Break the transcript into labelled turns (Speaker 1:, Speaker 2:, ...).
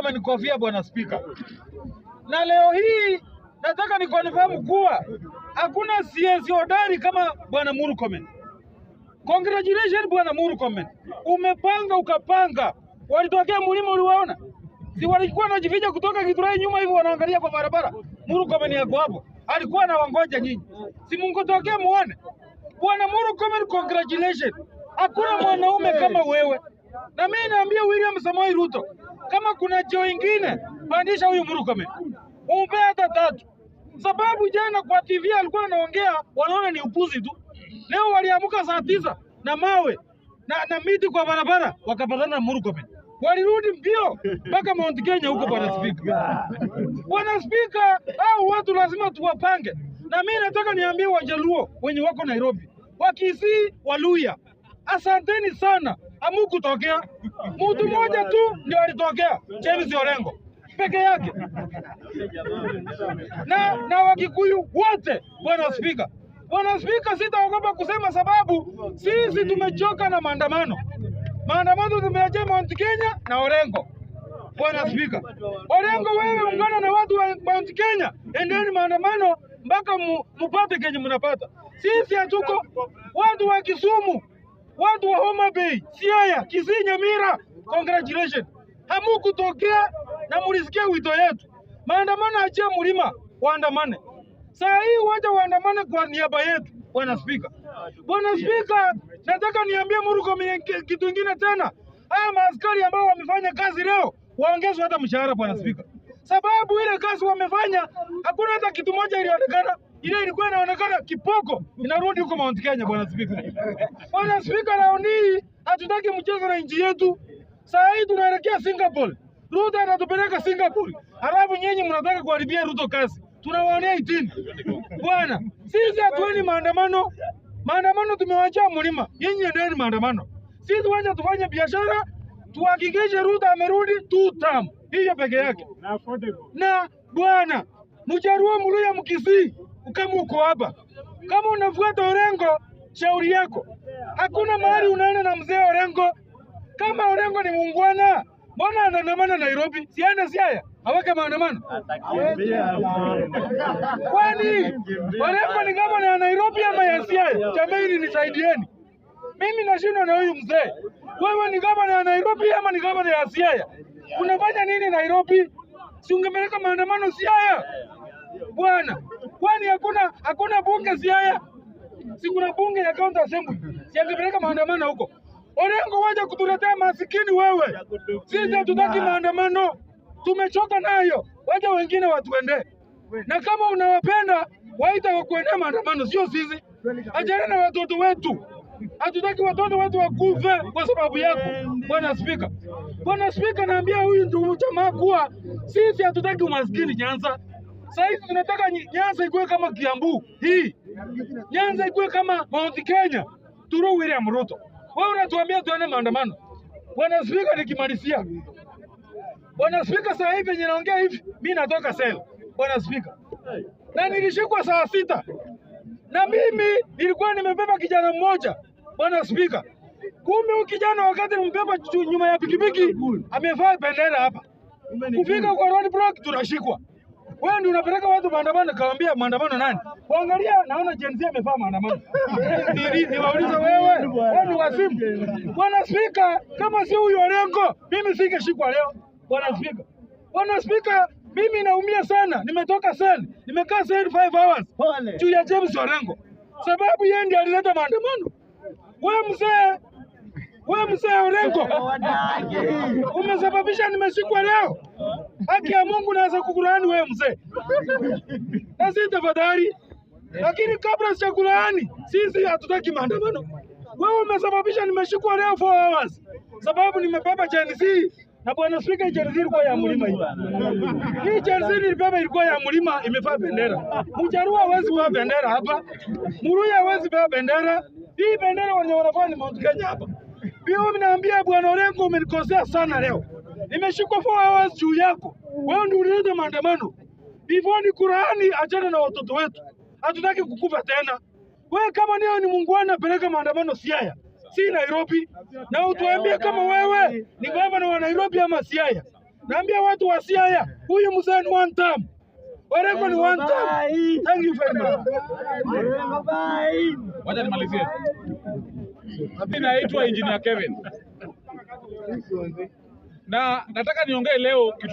Speaker 1: Murkomen kofia, Bwana Spika. Na leo hii nataka nikonfirm kuwa hakuna CS hodari kama Bwana Murkomen. Congratulations Bwana Murkomen, umepanga ukapanga. Walitokea mlima uliwaona? Si walikuwa wanajificha kutoka Githurai nyuma hivi wanaangalia kwa barabara. Murkomen yako hapo, alikuwa anawangoja nyinyi. Si mngotokea muone. Bwana Murkomen, congratulations. Hakuna mwanaume kama wewe. Na mimi naambia William Samoei Ruto, kama kuna cheo ingine pandisha huyu Murkomen, umpe hata tatu. Sababu jana kwa TV alikuwa anaongea, wanaona ni upuzi tu. Leo waliamuka saa 9 na mawe na miti kwa barabara, wakapatana na Murkomen. Walirudi mbio mpaka Mount Kenya huko, Bwana Spika. Bwana Spika, hao watu lazima tuwapange. Na mimi nataka niambie Wajaluo wenye wako Nairobi, Wakisii, Waluya, asanteni sana, hamukutokea. Mtu mmoja tu ndio alitokea, James Orengo peke yake, na Wakikuyu wote. Bwana Spika, Bwana Spika, sitaogopa kusema sababu sisi tumechoka na maandamano. Maandamano tumeachia Mount Kenya na Orengo. Bwana Spika, Orengo, wewe ungana na watu wa Mount Kenya, endeni maandamano mpaka mupate kenye mnapata. Sisi hatuko watu wa Kisumu, watu wa Homa Bay, Siaya, Kisii, Nyamira, congratulations. Hamukutokea na mulisikia wito yetu. Maandamano achia mlima waandamane. Saa hii wacha waandamane kwa niaba yetu, Bwana Spika. Bwana Spika, nataka niambie Murkomen kitu kingine tena. Haya maaskari ambao wamefanya kazi leo waongezwe hata mshahara, Bwana Spika. Sababu ile kazi wamefanya hakuna hata kitu moja ilionekana. Ile ilikuwa inaonekana kipoko inarudi huko Mount Kenya, Bwana Spika. Bwana Spika, leo hii hatutaki mchezo na nchi yetu. Saa hii tunaelekea Singapore. Ruto anatupeleka Singapore. Halafu nyinyi mnataka kuharibia Ruto kazi. Tunawaonea itini. Bwana, sisi hatueni maandamano. Maandamano tumewachia mlima. Nyinyi endeni maandamano. Sisi wacha tufanye biashara, tuhakikishe Ruto amerudi two term. Hiyo peke yake. Na bwana, Mjaruo, Mluya, Mkisii, kama uko hapa, kama unafuata Orengo, shauri yako. Hakuna mahali unaenda na mzee Orengo. Kama Orengo ni muungwana, mbona anaandamana Nairobi? Siende Siaya, aweke maandamano. Kwani Orengo ni gavana ya Nairobi ama ya Siaya? Jamani, nisaidieni. Mimi nashindwa na huyu mzee. Wewe ni gavana ya Nairobi ama ni gavana ya Siaya? Unafanya nini Nairobi? Si ungepeleka maandamano Siaya? Bwana, kwani hakuna bunge Siaya? Si kuna bunge ya county assembly? Si angepeleka maandamano huko? Orengo, waje kutuletea masikini wewe. Sisi hatutaki maandamano. Tumechoka nayo. Waje wengine watuende. Na kama unawapenda, waita wakuendea maandamano, sio sisi. Achana na watoto wetu. Hatutaki watoto wetu wakufe kwa sababu yako, Bwana Spika. Bwana Spika, naambia huyu ndugu jamaa kuwa sisi hatutaki umaskini Nyanza. Sasa hivi tunataka Nyanza ikuwe kama Kiambu hii. Nyanza ikuwe kama Mount Kenya. Turu William Ruto. Wewe unatuambia tuende maandamano. Bwana Spika, nikimalizia. Bwana Spika, sasa hivi yenye naongea hivi, mimi natoka sel. Bwana Spika. Na nilishikwa saa 6. Na mimi nilikuwa nimebeba kijana mmoja, Bwana Spika. Kumbe huyu kijana wakati nimbeba nyuma ya pikipiki amevaa bendera hapa. Kufika kwa road block tunashikwa. Wewe ndio unapeleka watu maandamano, kaambia maandamano nani? Kuangalia naona Gen Z amevaa maandamano. Niwaulize wewe, wewe ni wazimu. Bwana Spika, kama si huyu Orengo, mimi singeshikwa leo. Bwana Spika. Bwana Spika, mimi naumia sana. Nimetoka sel, nimekaa sel 5 hours juu ya James Orengo. Sababu yeye ndiye alileta maandamano. Wewe mzee Orengo, umesababisha nimeshikwa leo. Haki ya Mungu naweza kukulaani wewe mzee. Na si tafadhali. Lakini kabla sijakulaani, sisi hatutaki maandamano. Wewe umesababisha nimeshikwa leo 4 hours. Sababu nimebeba Gen Z. Na Bwana Spika, Gen Z ilikuwa ya mlima hii. Hii Gen Z nilibeba ilikuwa ya mlima, imevaa bendera. Mjaruo hawezi kuvaa bendera hapa. Mluya hawezi kuvaa bendera. Hii bendera wenye wanavaa ni Mount Kenya hapa. Pia mimi naambia Bwana Orengo, umenikosea sana leo. Nimeshikwa 4 hours juu yako. Wewe ndio ulileta maandamano. Before ni Qurani, achana na watoto wetu. Hatutaki kukufa tena. Wewe kama niyo ni muungwana, peleka maandamano Siaya, si Nairobi. Na utuambie kama wewe ni gavana wa Nairobi ama Siaya. Naambia watu wa Siaya, huyu mzee ni one term. Orengo ni one term. Thank you very much.
Speaker 2: Wacha nimalizie. Mimi naitwa Engineer Kevin na nataka niongee leo kitu